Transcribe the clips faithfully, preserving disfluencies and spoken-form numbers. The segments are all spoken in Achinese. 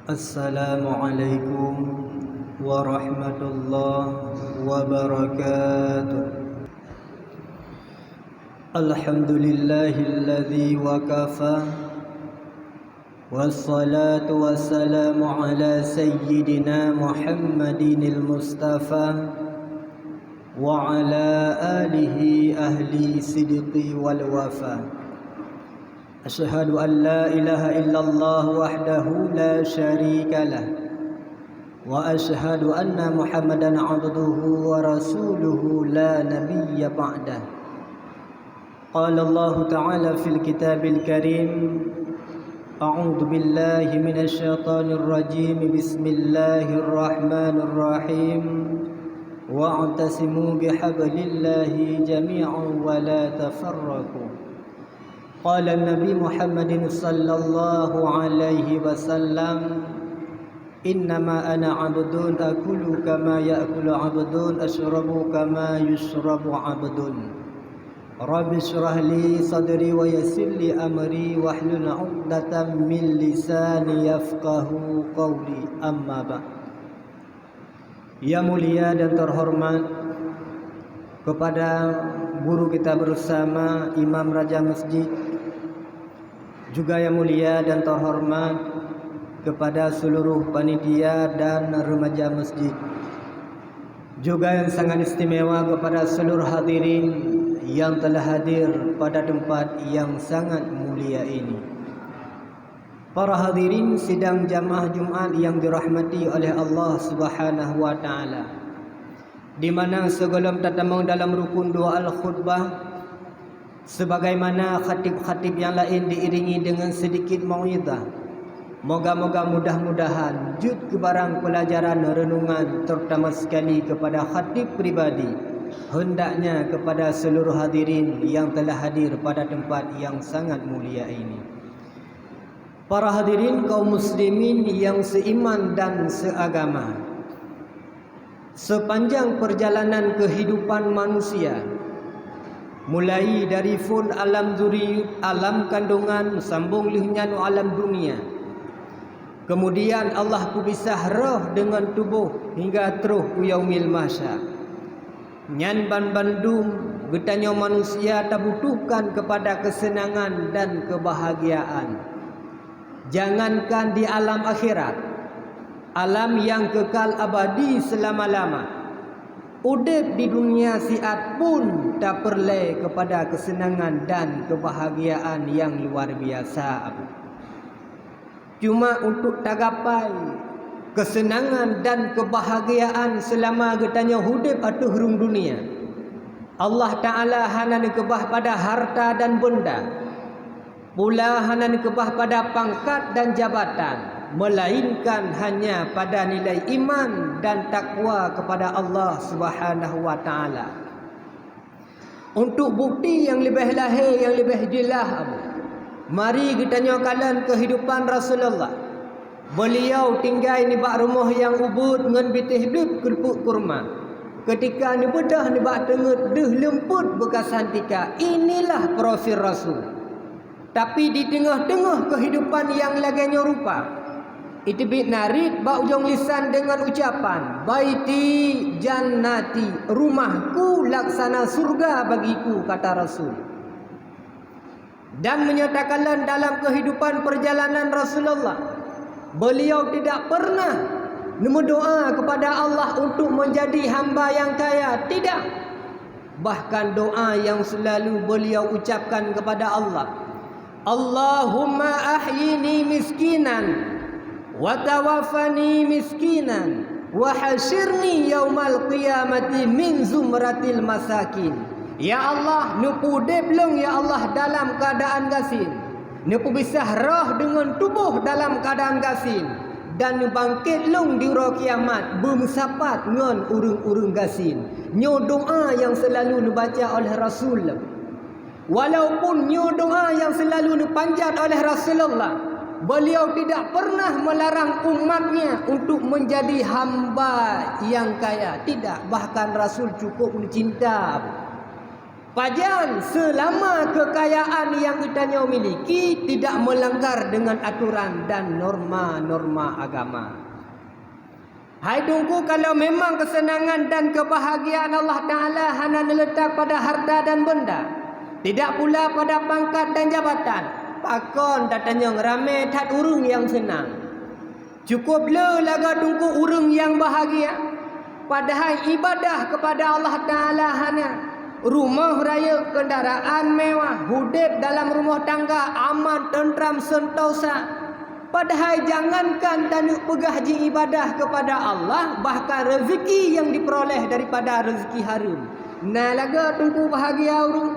Assalamualaikum warahmatullahi wabarakatuh. Alhamdulillahilladzi wa kafa. Wassalatu wassalamu ala sayyidina Muhammadinil Mustafa wa ala alihi ahli sidqi wal wafa. Asyhadu an la ilaha illallah wahdahu la syarika lah. Wa asyhadu anna Muhammadan abduhu wa rasuluhu la nabiyya ba'dah. Qala Allahu ta'ala fil kitabil karim, a'udzu billahi minasy syaithanir rajim. Bismillahirrahmanirrahim. Wa'tasimu bihablillahi jami'an wa la tafarraqu. Qala Nabi Muhammadin sallallahu alaihi wasallam, "Innama ana abdun akulu kama ya'kulu abdun, asyrabu kama yusyrabu abdun. Rabbi syrah li sadri wa yassir li amri wahlul 'uqdatam min lisani yafqahu qawli, amma ba'd." Yang mulia dan terhormat kepada guru kita bersama, Imam Raja Masjid, juga yang mulia dan terhormat kepada seluruh panitia dan remaja masjid, juga yang sangat istimewa kepada seluruh hadirin yang telah hadir pada tempat yang sangat mulia ini. Para hadirin sidang jamaah Jumat yang dirahmati oleh Allah Subhanahu wa Ta'ala, di mana sigohlom tatamong dalam rukun dua al-khutbah, sebagaimana khatib-khatib yang laén diiringi dengan sedikit mau'izah, moga-moga mudah-mudahan jeuet keu barang peulajaran reunungan, terutama sekali kepada khatib pribadi, hendaknya kepada seluruh hadirin yang telah hadir pada tempat yang sangat mulia ini. Para hadirin kaum muslimin yang seiman dan seagama, sepanjang perjalanan kehidupan manusia, mulai dari phon alam zuriat, alam kandungan, sambong lheueh nyan u alam dunia, kemudian Allah peupisah roh deungon tuboh hingga troh u yaumil mahsyar. Nyan banmandum geutanyoe manusia tabutuhkan keupada keuseunangan dan keubahagiaan. Jangankan di alam akhirat, alam nyang keukal abadi seulama-lama, udeb di dunia siat pun tapeureulée keupada keuseunangan dan keubahagiaan nyang luar biasa. Teuma untuk tagapai keuseunangan dan keubahagiaan seulama geutanyoe udeb ateueh rhueng dunia, Allah Ta'ala hana neukeubah pada harta dan beunda, pula hana neukeubah pada pangkat dan jabatan, meulainkan hanya pada nilai iman dan takwa keupada Allah Subhanahu wa Ta'ala. Untuk bukti nyang leubeh lahé, nyang leubeh jeulaih, mari geutanyoe kalon keuhidupan Rasulullah. Beuliau tinggai nibak rumoh nyang ubit ngon bitéh deuek keureupuk kurma. Keutika neubeudôh nibak teungeut deuh leumpot beukasan tika, inilah profil Rasul. Tapi di teungoh-teungoh keuhidupan nyang lagée nyoe rupa, iteubiet narit bak ujong lisan deungon ucapan, "Baiti jannati, rumahku laksana syurga bagiku," kata Rasul. Dan meunyoe takalon dalam keuhidupan peurjalanan Rasulullah, beuliau tidak pernah neumeudoá keupada Allah untuk meunjadi hamba nyang kaya, tidak. Bahkan doá nyang seulalu beuliau ucapkan keupada Allah, "Allahumma ahyini miskinan, wa tawaffani miskinan, wa hasyirni yaumal qiyamati min zumratil masakin." Ya Allah, neupeuudeb lôn, ya Allah, dalam keuadaan gasien. Neupeubisah roh deungon tuboh dalam keuadaan gasien, dan neubangket lôn di uroe kiamat beumeusapat ngon ureuëng-ureuëng gasien. Nyoe doá nyang seulalu neubaca oleh Rasul. Walaupun nyoe doá nyang seulalu neupanjat oleh Rasulullah, beliau tidak pernah melarang umatnya untuk menjadi hamba yang kaya. Tidak, bahkan Rasul cukup neucinta. Pajan seulama keukayaan nyang geutanyoe miliki tidak melanggar dengan aturan dan norma-norma agama. Hai Teungku, kalau memang keuseunangan dan keubahgiaan Allah Taala hana neuleutak pada harta dan beunda, tidak pula pada pangkat dan jabatan, pakon tatanyong ramé that ureuëng nyang seunang. Cukup le lagée Teungku ureuëng nyang bahgia, padahai ibadah keupada Allah Taala hana. Rumoh rayeuk, keundaraan mewah, udeb dalam rumoh tangga aman, teuntram, seuntosa. Padahai jangankan taneuk peugah jiibadah keupada Allah, bahkan rezeki nyang jipeuroleh daripada rezeki hareuem. Na lagée Teungku bahgia ureuëng?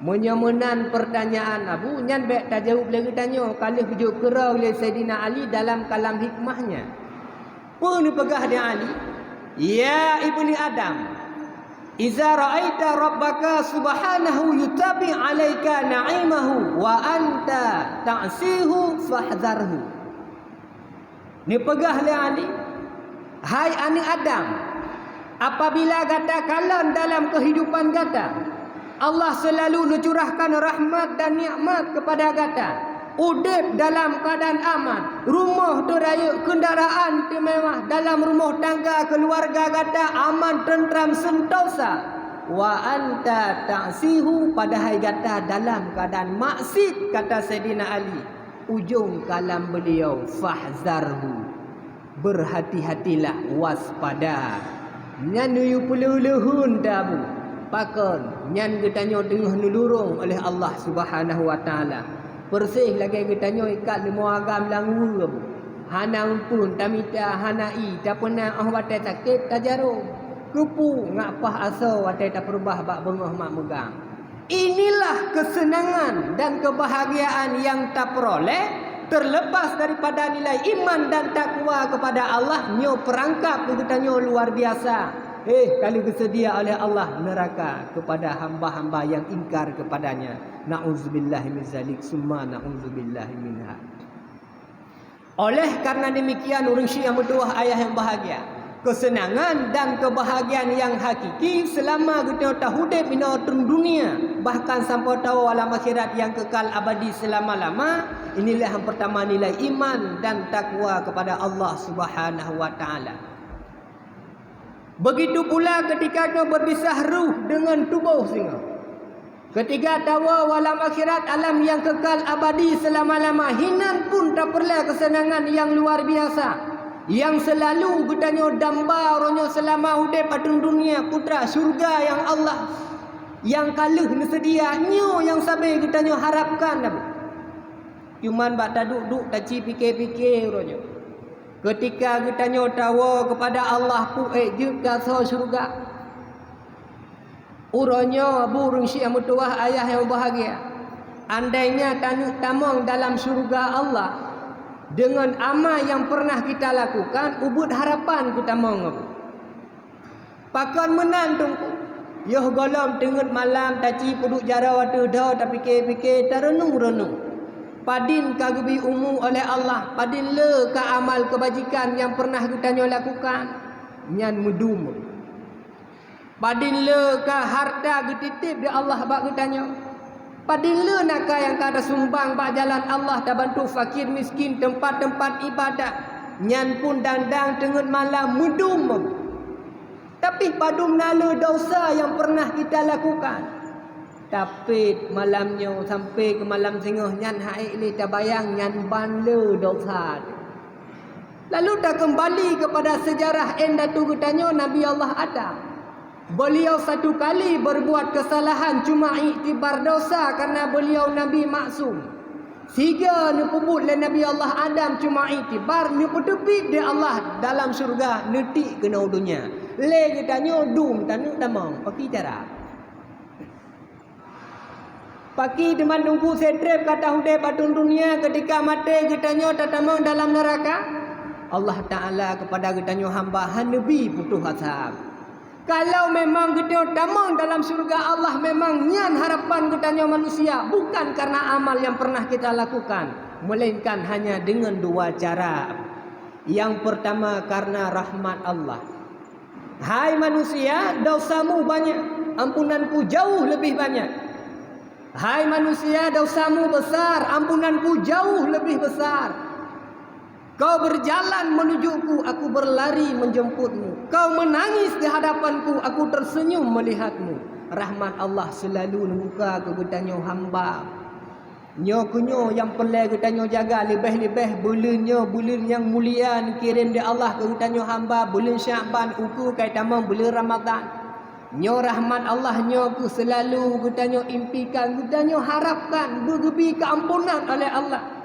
Meunyoe meunan peurtanyaan Abu, nyan bék tajaweueb lé geutanyoe, ka lheueh geujok keudroe lé Saidina Ali dalam kalam hikmahnya. Peue neupeugah di Ali? "Ya ibni Adam, iza ra'aita rabbaka subhanahu yutabi 'alaika na'imahu wa anta ta'sihu fahdzarhu." Neupeugah lé Ali, "Hai aneuëk Adam, apabila gata kalon dalam keuhidupan gata, Allah seulalu neucurahkan rahmat dan nikmat keupada gata, udeb dalam keuadaan aman, rumoh teurayeuk, keundaraan teumewah, dalam rumoh tangga keuluwarga gata aman, teuntram, seuntosa, wa anta ta'sihu, padahai gata dalam keuadaan maksiet," kata Saidina Ali. Ujong kalam beuliau, "Fahzarhu, beurhati-hatilah, waspada." Nyan neuyue peuleueh-leuheun teuh Abu. Pakon? Nyan geutanyoe teungoh neudurong oleh Allah Subhanahu wa Taala. Persis lagée geutanyoe ikat leumo agam lam weue Abu. Hana umpun tamita, hana ié tapeuna, óh watée sakét tajarong. Keupeue ngak paih asoe watée tapeurubah bak beungoh mak meugang. Inilah keuseunangan dan keubahgiaan nyang tapeuroleh, teulepas daripada nilai iman dan takwa keupada Allah. Nyoe peurangkab keu geutanyoe luar biasa. Heh, ka lheueh geuseudia oleh Allah neuraka keupada hamba-hamba nyang ingkar keupada-Nya. Na'udzubillahi min zalik, summa na'udzubillahi minha. Oleh karena demikian, ureuëng syiek nyang meutuwah, ayah nyang bahgia, keuseunangan dan keubahgiaan nyang hakiki seulama geutanyoe taudeb inoe ateueh dunia, bahkan sampoe tawoe alam akhirat nyang kekal abadi seulama-lama, inilah nyang peurtama nilai iman dan takwa keupada Allah Subhanahu wa Taala. Begitu pula keutika nyoe beupisah ruh deungon tuboh singoh. Keutika tawoe u alam akhirat, alam nyang kekal abadi seulama-lama, hinan pun tapeureulée keuseunangan nyang luar biasa, nyang seulalu geutanyoe damba uroe nyoe seulama udeb ateueh dunia, putra syeuruga nyang Allah nyang ka lheueh neuseudia, nyoe nyang sabe geutanyoe harapkan. Cuman bak taduek-duek taci pike-pike uroe nyoe. Keutika geutanyoe tawoe keupada Allah, peue ék jeuet keu asoe syeuruga. Uroe nyoe, Abu, ureuëng syiek nyang meutuwah, ayah nyang bahgia, andainya taneuk tamong dalam syeuruga Allah deungon ama nyang pernah kita lakukan, ubeuet harapan keu tamong, Abu. Pakon meunan, Teungku? Yoh gohlom teungeut malam taci peuduek jaroe ateueh droe, tapike-pike, tareunung-reunung. Padin ka geubri umu oleh Allah, padin le ka amal keubajikan nyang pernah geutanyoe lakukan, nyan meudum. Padin le ka harta geutitép di Allah bak geutanyoe. Padin le na kayang ka tasumbang bak jalan Allah, tabantu fakir miskin, teumpat-teumpat ibadat, nyan pun dandang teungeut malam meudum. Tapi padum na le desya nyang pernah kita lakukan. Tapi malam nyoe sampai keu malam singoh nyan han ék lé tabayang nyan ban le desya. Lalu takeumbali keupada seujarah indatu geutanyoe Nabi Allah Adam. Beuliau satu kali beurebuat keusalahan cuma iktibar desya karena beuliau nabi maksum. Siga neupeubuet lé Nabi Allah Adam cuma iktibar neupeuteubiet lé Allah dalam syeuruga neutik keunoe donya. Lé geutanyoe dum taneuk tamong, pakri cara. Pakri teuma Teungku, seutrép ka taudép ateueh dunia, keutika maté geutanyoe tatamong dalam neuraka? Allah Taala keupada geutanyoe hamba han neubi putôh asa. Kalau memang geutanyoe tamong dalam syeuruga Allah, memang nyan harapan geutanyoe manusia, bukan karena amal nyang pernah kita lakukan, melainkan hanya dengan dua cara. Nyang peurtama, karena rahmat Allah. Hai manusia, desyamu banyak. ampunan-Ku jauh leubeh banyak. Hai manusia, dosamu besar, ampunan-Ku jauh leubeh besar. Kau berjalan menuju-Ku, Aku berlari menjemputmu. Kau menangis di hadapan-Ku, Aku tersenyum melihatmu. Rahmat Allah selalu neubuka keu geutanyoe hamba. Nyoe keuh nyoe nyang peureulée geutanyoe jaga leubeh-leubeh buleuen nyoe, buleuen nyang mulia neukirém lé Allah keu geutanyoe hamba, buleuen Syakban, ukeue ka tamong buleuen Ramadhan. Nyoe rahmat Allah nyoe keuh seulalu geutanyoe impikan, geutanyoe harapkan beugeubri keuampunan oleh Allah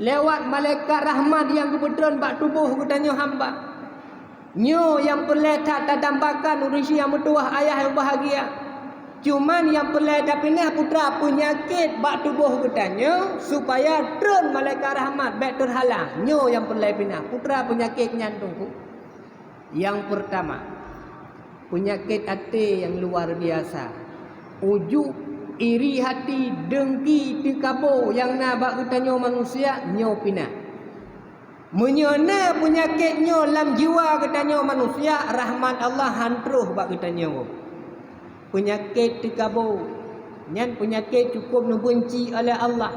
lewat malaikat rahmat nyang geupeutreun bak tuboh geutanyoe hamba. Nyoe nyang peureulée that tadambakan ureuëng syiek nyang meutuwah, ayah nyang bahgia. Cuman nyang peureulée tapinah putra peunyakét bak tuboh geutanyoe, supaya treun malaikat rahmat bék teurhalang. Nyoe nyang peureulée pinah putra peunyakét nyan, Teungku. Nyang peurtama, peunyakét até nyang luar biasa. Ujueb, iri hati, deungki, teukabo nyang na bak geutanyoe manusia, nyoe pinah. Meunyoe na peunyakét nyoe lam jiwa geutanyoe manusia, rahmat Allah han troh bak geutanyoe. Peunyakét teukabo, nyan peunyakét cukôp neubeunci oleh Allah.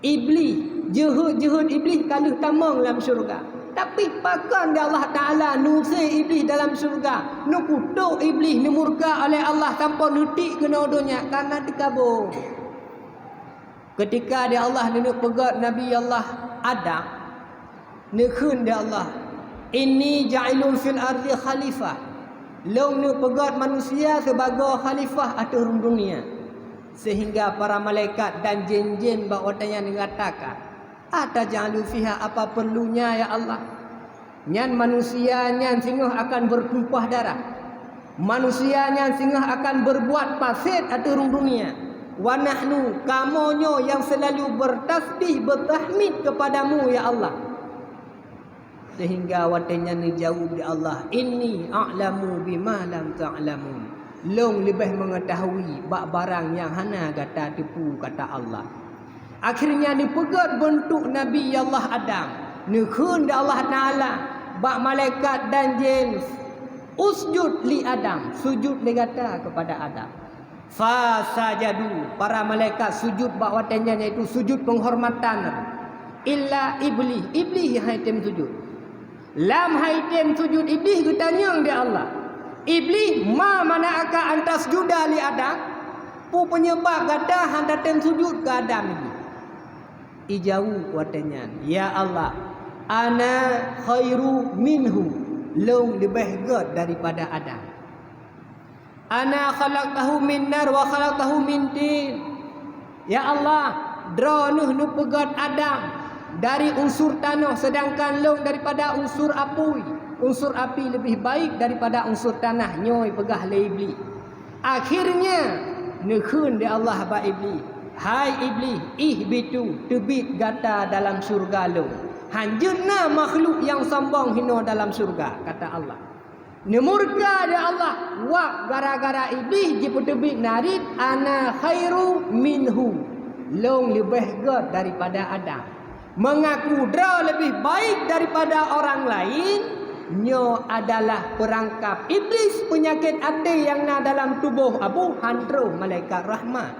Iblih, jeuhet-jeuhet Iblih ka lheueh tamong lam syeuruga. Tapi pakon di Allah Taala neusé Iblih dalam syeuruga, neukutôk Iblih, neumurka oleh Allah sampoe neutiek keunoe donya? Kareuna teukabo. Keutika di Allah neuneuk peugét Nabi Allah Adam, neukheun di Allah, "Inni ja'ilun fil ardi khalifah." Lôn neuk peugét manusia sibagoe khalifah ateueh rhueng dunia. Sehingga para malaikat dan jén-jén bak watée nyan neungatakan, "Ataj'alu fiha, apa perlunya, ya Allah?" Nyan manusia nyan singoh akan beutumpah darah. Manusia nyan singoh akan beubuet pasék ateueh rhueng dunia. Wa nahnu, kamoe nyoe nyang seulalu beutasbih, beutahmid keupada-Mu, ya Allah. Sehingga watée nyan neujaweueb di Allah, "Inni a'lamu bima lam ta'lamun." Lôn leubeh meungeutahui bak barang nyang hana gata teupeu, kata Allah. Akhirnya neupeugét beuntuk Nabi Allah Adam, neukheun di Allah Taala bak malaikat dan jén, "Usjud li Adam, sujud lé gata keupada Adam." Fasajadu, para malaikat sujud bak watée nyan, yaitu sujud peunghormatan. Illa Iblih, Iblih hai tem sujud. Lam hai tem sujud Iblih geutanyong di Allah, "Iblih, ma mana'aka an tasjuda li Adam?" Peue peunyeubab gata hana tem sujud keu Adam Iblih? Ijaweueb watée nyan, "Ya Allah, ana khairu minhu, lôn leubeh gét daripada Adam." "Ana khalaqtahu min nar wa khalaqtahu min tin." Ya Allah, Droeneuh neupeugét Adam dari unsur tanoh, seudangkan lôn daripada unsur apui. Unsur api leubeh baik daripada unsur tanah, nyoe peugah lé Iblih. Akhirnya, neukheun di Allah bak Iblih, "Hai Iblih, ihbitu, teubiet gata dalam syeuruga lôn. Hanjeuet na makhluk nyang sombong hinoe dalam syeuruga," kata Allah. Neumurka di Allah, wab gara-gara Iblih jipeuteubiet narit, "Ana khairu minhu, lôn leubeh gét daripada Adam." Meungaku droe leubeh baik daripada orang laén, nyoe adalah peurangkab Iblih, peunyakét até nyang na dalam tuboh Abu, han troh malaikat rahmat.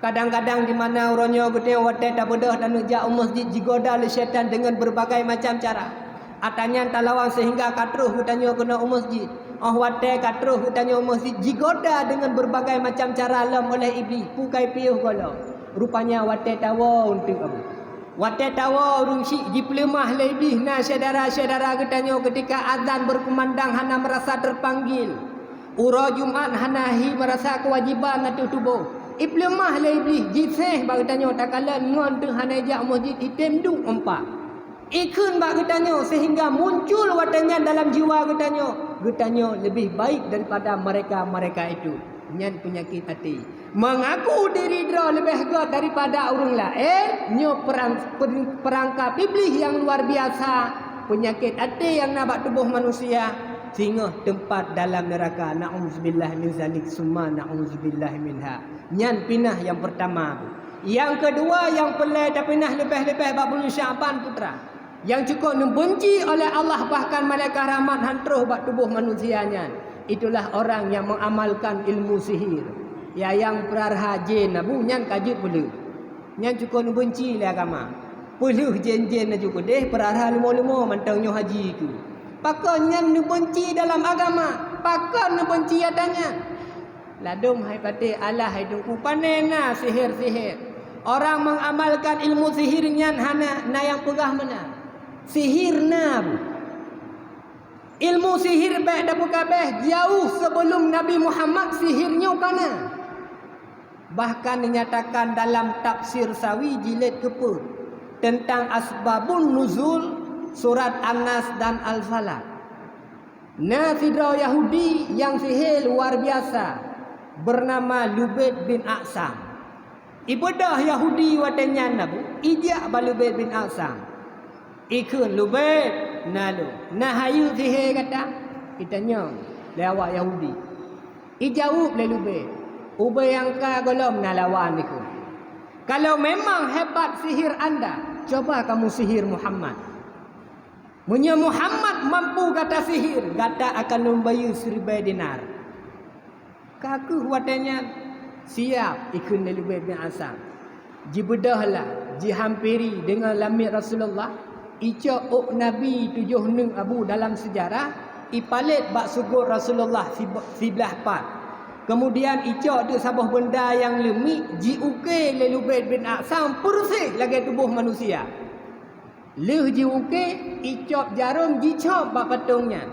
Kadang-kadang di mana uroe nyoe geutanyoe watée tabeudôh taneuk jak u masjid, jigoda lé syaitan deungon beureubagai macam cara. Atra nyan talawan seuhingga ka troh geutanyoe keunoe u masjid. Óh watée ka troh geutanyoe u masjid, jigoda deungon beureubagai macam cara lom oleh Iblih, peue ka jipiôh gohlom. Rupanya watée tawoe eunteuk Abu. Watée tawoe ureuëng syiek jipeuleumah lé Iblih na syedara-syedara geutanyoe keutika azan beurkumandang hana meurasa teupanggil. Uroe Jumat hana hi meurasa keuwajéban ateueh tuboh. Ipeuleumah lé Iblih, jiséh bak geutanyoe takalon ngon teuh hana jak u masjid, item duek eumpa. Ikheun bak geutanyoe seuhingga muncul watée nyan dalam jiwa geutanyoe, geutanyoe leubeh baik daripada mereka-mereka itu. Nyan peunyakét até. Meungaku diri droe leubeh gét daripada ureuëng laén, nyoe perang-, per-, peurangkab Iblih nyang luar biasa, peunyakét até nyang na bak tuboh manusia, singoh teumpat dalam neuraka. Na'udzubillah min zalik, summa na'udzubillah minha. Nyan pinah nyang peurtama. Nyang keudua, nyang peureulée tapinah leubeh-leubeh bak buleuen Syakban, putra. Nyang cukôp neubeunci oleh Allah, bahkan malaikat rahmat han troh bak tuboh manusia nyan. Itulah orang yang mengamalkan ilmu sihir. Ya, nyang peurara jén na bu, nyan ka jeuet peulheueh. Nyan cukôp neubeunci lé agama. Peulheueh jén-jén laju keudeh, peurara leumo-leumo mantong nyoe haji keu. Pakon nyan neubeunci dalam agama? Pakon neubeunci ata nyan? Ladôm hai patéh, alah hai teungku, pané na sihir-sihir. Orang mengamalkan ilmu sihir nyan hana na nyang peugah meunan. Sihir na bu. Ilmu sihir bék tapeugabéh, jauh sebelum Nabi Muhammad sihir nyoe ka na. Bahkan dinyatakan dalam Tafsir Sawi jilid keupeuet tentang asbabun nuzul surat An-Nas dan Al-Falaq. Na sidroe Yahudi nyang sihé luar biasa, beunama Lubaid bin A'sam. Ibeudôh Yahudi watée nyan na bu, ijak bak Lubaid bin A'sam. Ikheun, "Lubaid, na lôn, na hayeue sihé gata?" Itanyong lé awak Yahudi. Ijaweueb lé Lubaid, "Ubé nyang ka gohlom na lawan ikheun. Kalau memang hebat sihir anda, coba kamu sihir Muhammad. Meunyoe Muhammad mampu gata sihir, gata akan lôn bayeue siribée dinar." Ka kheueh watée nyan, "Siab," ikheun lé Lubaid bin A'sam. Jibeudôh lah, jihampiri deungon lamiet Rasulullah, icok ôk Nabi tujoh neuk abu dalam seujarah, ipalét bak sugôt Rasulullah sib-, siblah pat. Keumudian icok teuk saboh beunda nyang leumiek, jiukée lé Lubaid bin A'sam peureuseh lagée tuboh manusia. Lheueh jiukée, icok jarôm jicop bak patong nyan.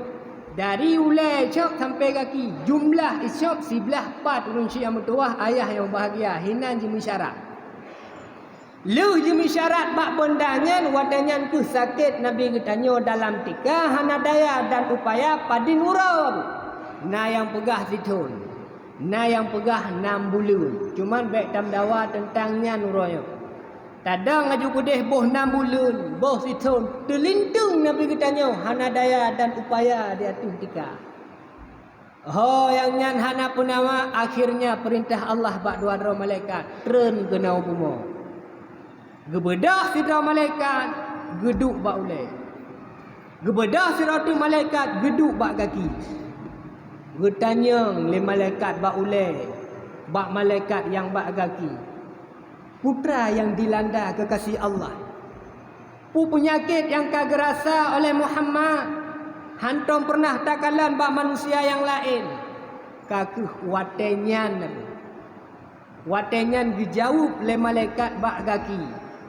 Dari ulée icop sampoe gaki, jumlah icop siblah pat. Ureuëng syiek nyang meutuwah, ayah nyang bahgia, hinan jimeuisyarat. Lheueh jimeuisyarat bak beunda nyan, watée nyan kheueh sakét Nabi geutanyoe dalam tika, hana daya dan upaya, padum uroe. Na nyang peugah sithon. Na nyang peugah nam buleuen, cuman bék tameudawa teuntang nyan uroe nyoe. Tadong laju keudeh boh nam buleuen, boh sithon, teulinteung Nabi geutanyoe hana daya dan upaya di ateueh tika. Ho nyang nyan hana peunawa, akhirnya peurintah Allah bak dua droe malaikat treun keunoe bumoe. Geubeudôh sidroe malaikat geuduek bak ulée. Geubeudôh sidroe teuk malaikat geuduek bak gaki. Geutanyong lé malaikat bak ulée, bak malaikat nyang bak gaki, "Peue teuma nyang dilanda keukaséh Allah? Peue peunyakét nyang ka geurasa oleh Muhammad, hantom peureunah takalon bak manusia nyang laén?" Ka kheueh watée nyan Watée nyan geujaweueb lé malaikat bak gaki,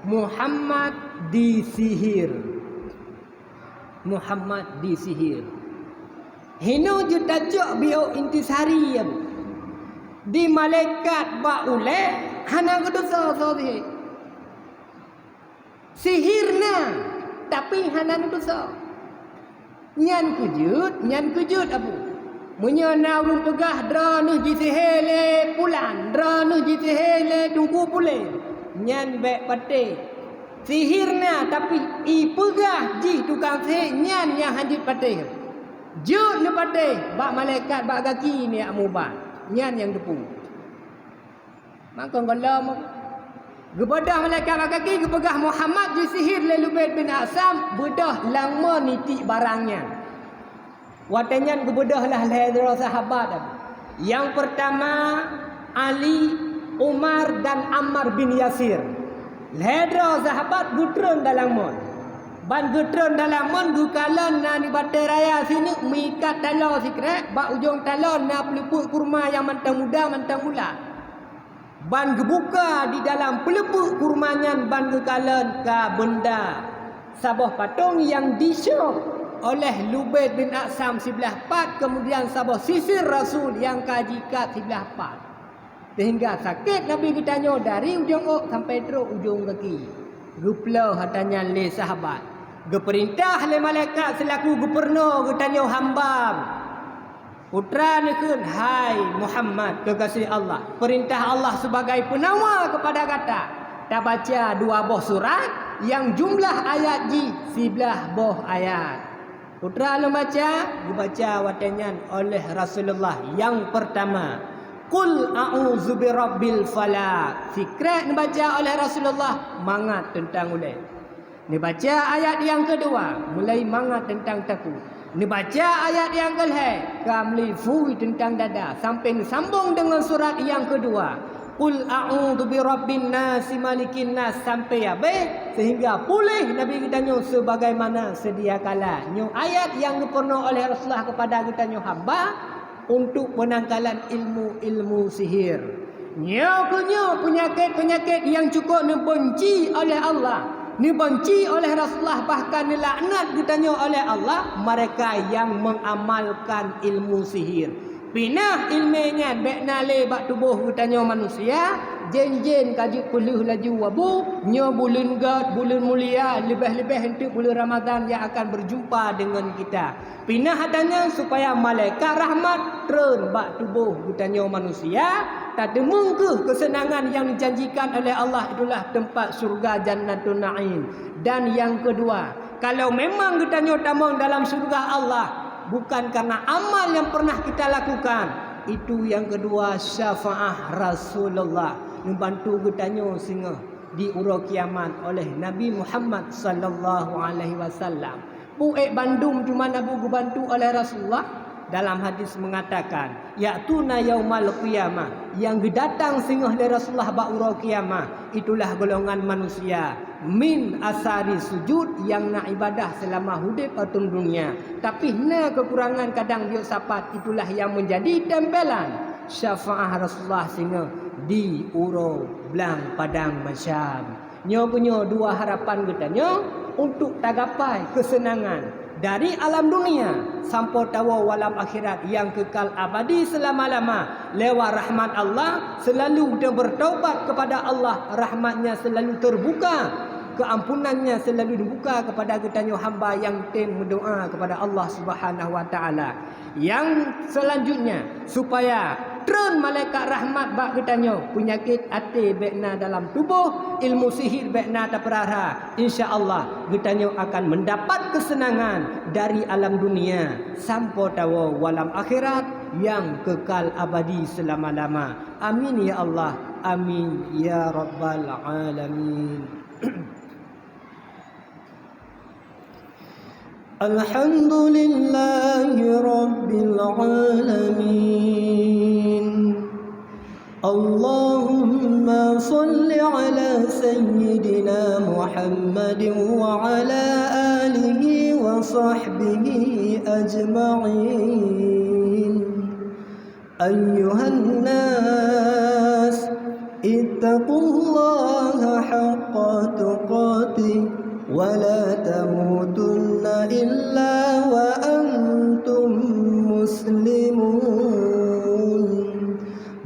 "Muhammad disihir. Muhammad disihir." Hinoe jeuet tacok biôk intisari, ya bu. Di malaikat bak ulée hana geudosa soe sihé. Sihir na, tapi hana neudosa. Nyan keujeuet, nyan keujeuet, Abu. Meunyoe na ureuëng peugah droeneueh jisihé lé pulan, droeneueh jisihé lé Teungku Pulen, nyan bék patéh. Sihir na, tapi ipeugah jih tukang sihé, nyan nyang hana jeuet patéh. Jeuet neupatéh bak malaikat bak gaki nyan muba, nyan nyang teupeue. Mangkong gohlom. Geubeudôh malaikat bak gaki geupeugah Muhammad jisihir lé Lubaid bin A'sam, beudôh lam mon nitiek barang nyan. Watée nyan geubeudôh lah lhée droe sahabat. Nyang peurtama Ali, Umar dan Ammar bin Yasir. Lhée droe sahabat geutreun dalam mon. Ban geutreun dalam mon geukalon na di batée raya sineuk meuikat taloe sikrek, bak ujong taloe na peuleupeuk kurma nyang mantong muda mantong ulat. Ban geubuka di dalam peuleupeuk kurma nyan ban geukalon ka beunda saboh patong nyang disyoe oleh Lubaid bin A'sam siblah pat, keumudian saboh sisir rasul nyang ka jiikat siblah pat. Seuhingga sakét Nabi geutanyoe dari ujong ôk sampoe trok ujong gaki. Geuploh ata nyan lé sahabat. Geupeurintah lé malaikat seulaku geupeureunoe geutanyoe hamba. Putra neukheun, "Hai Muhammad, keukaséh Allah, peurintah Allah sibagai peunawa keupada gata, tabaca dua boh surat nyang jumlah ayat jih siblah boh ayat." Putra lôn baca, geubaca watée nyan oleh Rasulullah nyang peurtama, "Qul a'udzu birabbil falaq." Sikrek neubaca oleh Rasulullah mangat teuntang ulée. Neubaca ayat nyang keudua, mulai mangat teuntang takue. Neubaca ayat nyang keulhèe, ka meuli phui teuntang dada, sampai neusambong deungon surat nyang keudua, "Qul a'udzu birabbin nas, malikin nas," sampai habéh, sehingga puléh Nabi geutanyoe sebagaimana sedia kala. Nyoe ayat nyang geupeurunoe oleh Rasulullah kepada geutanyoe hamba untuk penangkalan ilmu-ilmu sihir. Nyoe keuh nyoe peunyakét-peunyakét nyang cukôp neubenci oleh Allah, neubenci oleh Rasulullah, bahkan neulaknat geutanyoe oleh Allah, mereka yang mengamalkan ilmu sihir. Pinah ileumèe nyan bèk na lé bak tuboh geutanyoe manusia, jén-jén ka jeuet peulheueh laju abu, nyoe buleuen gét, buleuen mulia, leubeh-leubeh eunteuk buleuen Ramadhan nyang akan berjumpa dengan kita. Pinah ata nyan supaya malaikat rahmat treun bak tuboh geutanyoe manusia, tateumeung keuh keuseunangan nyang dijanjikan oleh Allah, itulah teumpat syurga Jannatun Naim. Dan nyang keudua, kalau memang geutanyoe tamong dalam syurga Allah bukan karena amal yang pernah kita lakukan, itu nyang keudua syafaah Rasulullah, neubantu geutanyoe singoh di uroe kiamat oleh Nabi Muhammad sallallahu alaihi wasallam. Peue ék bandum teuma na geubantu oleh Rasulullah? Dalam hadis mengatakan, "Ya'tuna yaumal qiyamah," nyang geudatang singoh lé Rasulullah bak uroe kiamat, itulah golongan manusia min asari sujud nyang na ibadah seulama udeb ateueh dunia, tapi na keukurangan kadang biôh sapat, itulah nyang menjadi tempelan syafaah Rasulullah singoh di uroe blang padang mahsyar. Nyoe keuh nyoe dua harapan geutanyoe untuk tagapai keuseunangan dari alam dunia sampoe tawoe u alam akhirat nyang keukal abadi seulama-lama lewat rahmat Allah, selalu geutanyoe bertaubat kepada Allah, rahmat-Nya selalu terbuka, keampunan-Nya selalu dibuka kepada geutanyoe hamba nyang tem meudoa kepada Allah Subhanahu wa Taala. Nyang selanjutnya, supaya treun malaikat rahmat bak geutanyoe, peunyakét até bèk na dalam tuboh, ilmu sihir bèk na tapeurara. Insya Allah, geutanyoe akan mendapat kesenangan dari alam dunia sampoe tawoe u alam akhirat nyang kekal abadi selama-lama. Amin ya Allah, amin ya rabbal alamin. الحمد لله رب العالمين. اللهم صل على سيدنا محمد وعلى آله وصحبه أجمعين. أيها الناس، اتقوا الله حق تقاته ولا تموتن إلا وأنتم مسلمون.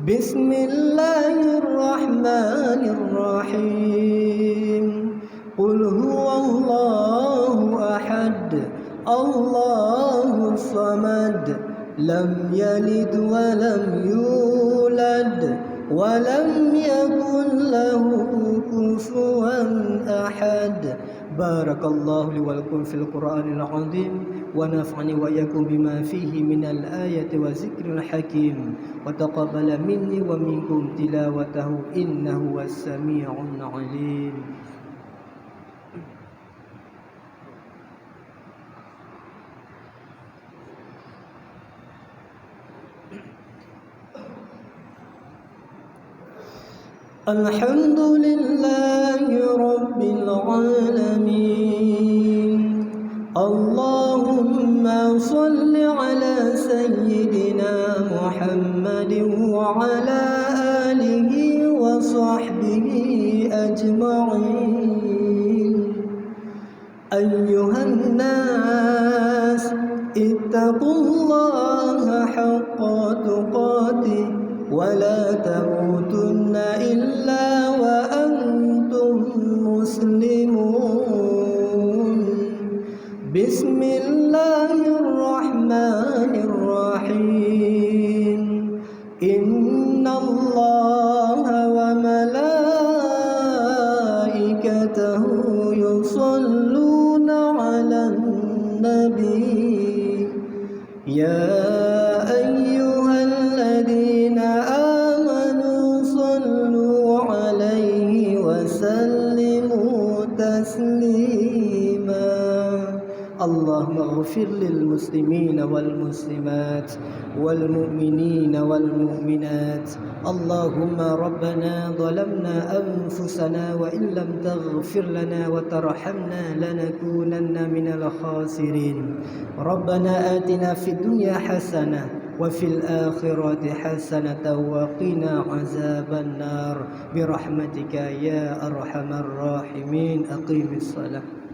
بسم الله الرحمن الرحيم. قل هو الله أحد، الله الصمد، لم يلد ولم يولد، ولم يكن له كفوا أحد. بارك الله لي ولكم في القرآن العظيم، ونفعني وإياكم بما فيه من الآية والذكر الحكيم، وتقبل مني ومنكم تلاوته، إنه هو السميع العليم. الحمد لله رب العالمين. اللهم صل على سيدنا محمد وعلى آله وصحبه أجمعين. أيها الناس، اتقوا الله حق تقاته ولا تموتن إلا وأنتم مسلمون. بسم الله الرحمن الرحيم. إن الله وملائكته يصلون على النبي. يا أيها الذين آمنوا صلوا عليه وسلموا تسليما. اللهم اغفر للمسلمين والمسلمات والمؤمنين والمؤمنات. اللهم ربنا ظلمنا أنفسنا وإن لم تغفر لنا وترحمنا لنكونن من الخاسرين. ربنا آتنا في الدنيا حسنة وفي الآخرة حسنة وقنا عذاب النار برحمتك يا أرحم الراحمين. أقم الصلاة.